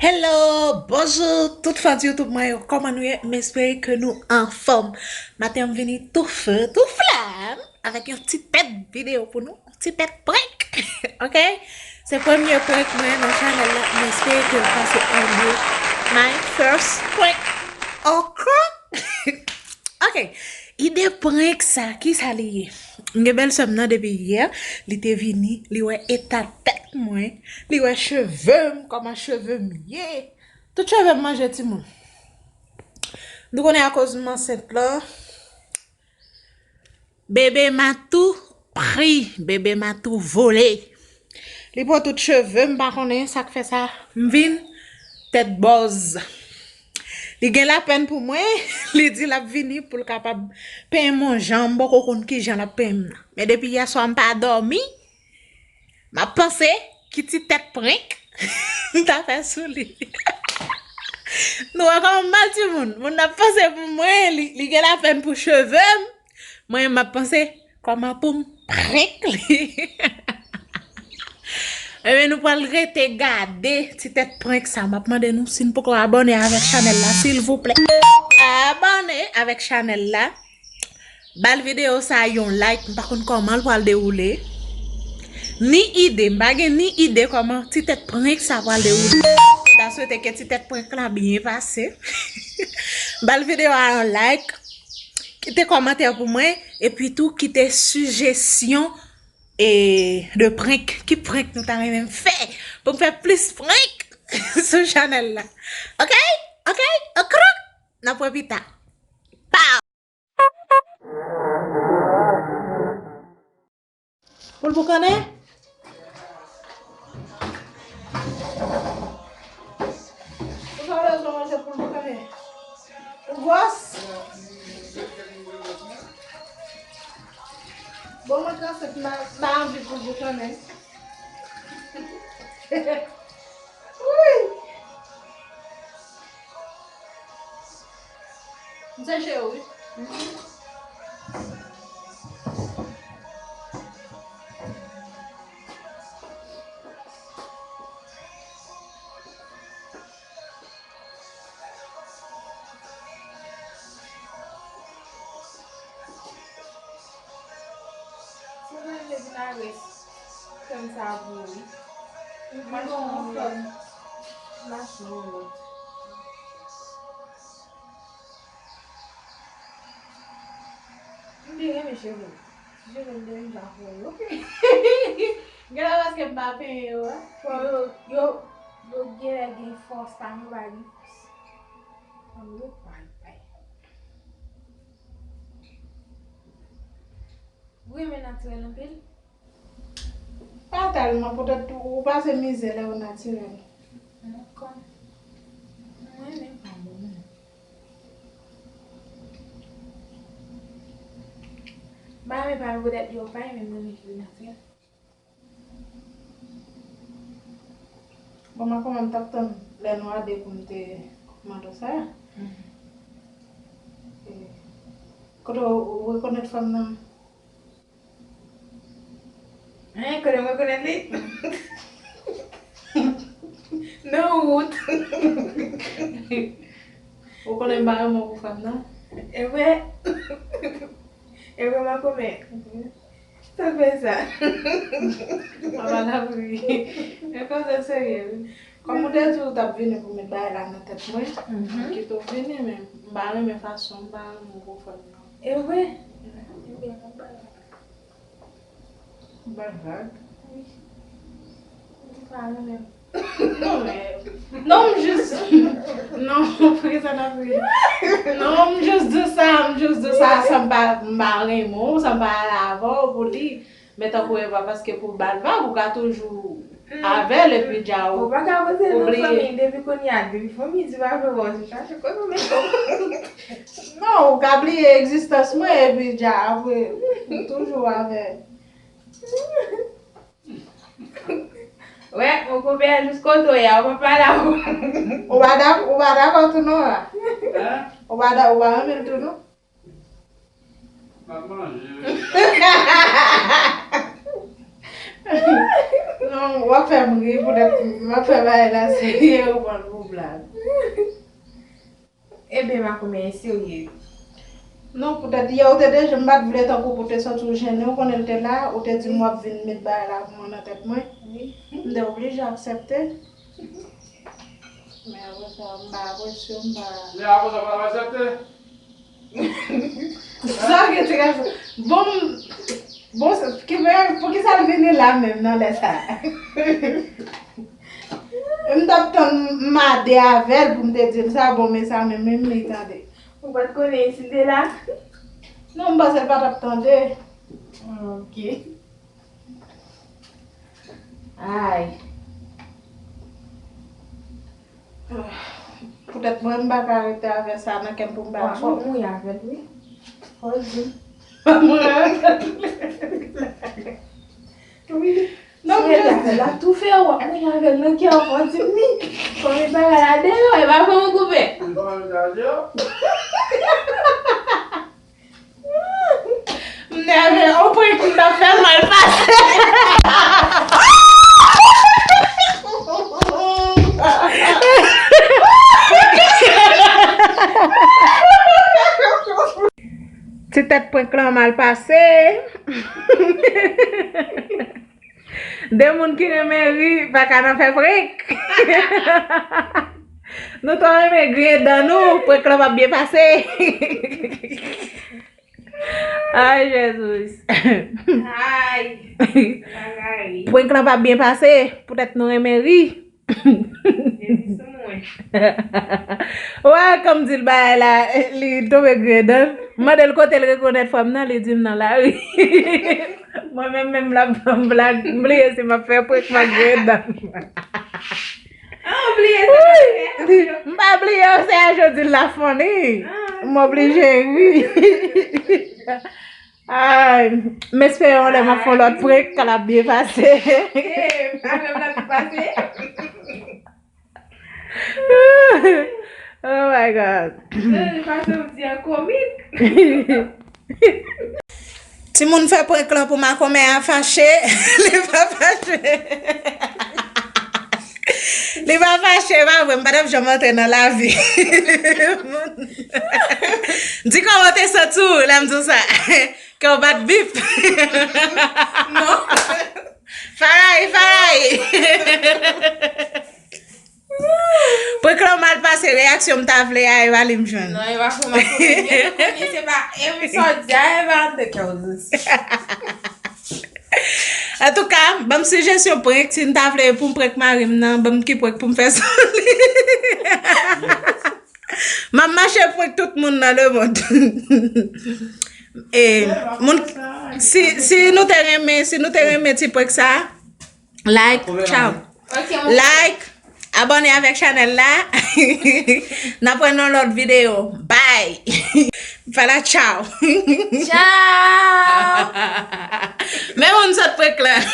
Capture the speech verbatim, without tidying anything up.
Hello, bonjou tout fan YouTube mwen yo, kòman nou ye? M espere ke nou anfòm. Maten an m vini tou feu, tou flamme avèk yon ti tèt videyo pou nou, yon ti tèt prank. Ok? Se premye prank mwen nan chanèl la, m espere ke l pase anbyen. My first prank. Ok? Ok. Ide prank sa, kisa li ye? M gen bèlsè m nan depi yè, li te vini, li wè eta tèt mwen, li wè cheve m, kòman cheve m ye. Tout cheve m manje timoun. Nou konnen akoz m ansent lan, bebe m a tou pri, bebe m a tou vole. Li pran tout cheve m, pa konnen sa k fè sa, m vin tèt bòz. Li gen lapèn pou mwen, li di l ap vini pou l kapab penyen m yon jan, m poko konn kijan l ap penyen m nan. Men depi yè swa m pa dòmi, m ap panse ki ti tèt prank m ta fè sou li. Nou wè kòman m mal timoun? Moun nan ap panse pou mwen, li, li gen lapèn pou cheve m. Mwen, m ap panse kòman pou m prank li. Ebyen, nou pral rete gade ti tèt prank sa. M ap mande nou, si n poko abòne avèk chanèl la, silvouplè, abòne avèk chanèl la. Ba l videyo sa yon like, m pa konn kòman l pral dewoule. Ni ide, m pa gen ni ide kòman ti tèt prank sa pral dewoule. M ta swete ke ti tèt prank la byen pase. Ba l videyo a yon like, kite kòmantè pou mwen, epi tou kite sijesyon e de prank. Ki prank nou ta renmen m fè pou m fè plis prank sou chanèl la? Ok? Ok? Okrok! N ap wè pita. Pow! Poul boukannen? Ou pa bezwen manje poul boukannen? Ou gwòs? Bon, mwen kanse, m pa, m pa anvi poul boukannen. Wi. M se cheri, wi. Mwen vle vin arès fèm sa pou ou, wi. Machin an fèm. Machin an lòt. M byen renmen cheve m. Ti cheve m te vin ja fò yo. Gen lè paske m pa penyen yo, fò yo, yo, yo genlè gen fòs, pa m yo pa gen fòs. Fò m yo pa bay. Ou renmen natirèl anpil? Pa tèlman, poutèt ou, ou pase mizè lè w natirèl. Mwen konn. Mwen renmen pa bon. M pa renmen pa poutèt yo pa renmen moun ki natirèl. Bon, mwen konn m t ap tann lè nou a de pou m te mande w sa. Mhm. E, kote w, ou rekonèt fanm nan? Hein, kote mwen rekonèt li? Nan wout. Ou konnen m pa renmen w pou fanm nan? E vre? E vre, makomè? Mhm. Sa fè sa? Papa l ap ri. E koze serye, wi. Kòm ou te di ou t ap vini pou met bagay la nan tèt mwen, mhm, m kite w vini, men m pa renmen fason, m pa renmen w pou fanm nan. E vre? Ebyen, m ap bay la. Ou bay vag? Wi. Ou pa renmen m. Non, men, non, m jis, non, poukisa n ap ri? Non, m jis di sa, m jis di sa, san m pa, m pa renmen w, san m pa ale avè w pou li. Men tankou e pa paske pou ba l vag, ou ka toujou avè l, epi dja ou, ou pa ka poze non bliye. Fanmi, depi kounye a, depi fanmi di pa vle wè w, se chache kote w mete w. Non, ou ka bliye egzistans mwen, epi dja apre, ou toujou avè. Wè, mon konpè, jis kote w ye a, ou pa pale avè m. Ou pa dak-, ou pa dakò tou non la. Hein? Ou pa da-, ou pa renmen l tou non. M ap manje, wi. Non, w ap fè m ri poutèt m ap fè bagay la serye, ou pran l pou blag. Ebyen, Makomè, e serye. Non, poutèt yè ou te deja, m pa t vle tankou pou te santi w jennen, ou konnen l te la, ou te di m w ap vin met bagay la pou mwen nan tèt mwen. Wi. M te oblije aksepte. Men apre sa, m pa apresye, m pa. Men apre sa, w pa aksepte? Sa gen ti gason. Bon, m- bon, ki, men poukisa l vini la menm nan lè sa a? M t ap tann m mande avè l pou m te di l sa, bon, men sa menm, menm li tande. Ou pa t konnen si l te la? Non, m panse l pa t ap tande. Ah, ok. Ay. Poutèt mwen, m pa ka rete avè sa nan kè m pou m pa di w. W ap mouri avè l, wi. Fò w di m. W ap mouri avè l. Wi. Non, m jis di. L ap toufe w, w ap mouri avè l nan kè w, fò w di m wi. Kòm e bagay la deyò, e pa fò m koupe. M nève, on prank m t ap fè mal pase. Ti tèt prank lan mal pase. De moun ki renmen ri pa ka nan fè prank. Nou twò renmen griyen dan nou, prank lan p ap byen pase. Ay, Jezi. Ay, bagay. Prank lan p ap byen pase, poutèt nou renmen ri. Jezi sou mwen. Wè, kòm di l bagay la, li tonbe griyen dan. M mande l kote l rekonèt fanm nan, li di m nan lari. Mwen menm, menm l ap ban m blag, m bliye si m ap fè prank, m ap griyen dan. Ah, ou bliye sa. Wi, m pa bliye, se a jodi l la funny. Ah. M oblije ri. Ay, m espere yon lè m ap fè yon lòt prank, k ap byen pase. Eh, avè m l ap byen pase. Oh my God. Nan, li pase w di an komik. Timoun fè prank lan pou makomè a fache. Li pa fache. Li pa fache, pa vre, m pa t ap janm antre nan lavi. Di kòman w te santi w lè m di w sa. Kè w bat bip. Non. Faray, faray. Prank lan mal pase, reyaksyon m ta vle a, e pa li m jwenn. Non, e pa fò m ap konnen. Byen konnen se pa, e sa w di a, e pa anndan kè w di. Antouka, ban m sijesyon prank, si n ta vle pou m prank mari m nan, ban m ki prank pou m fè sou li. M ap mache prank tout moun nan lemonn. E, moun, si, si nou te renmen, si nou te renmen ti prank sa, like, ciao. Ok, mon... Like, abòne avèk chanèl la. N ap wè nan lòt videyo. Bye. Fè la ciao. Ciao. Men moun sot prank lan.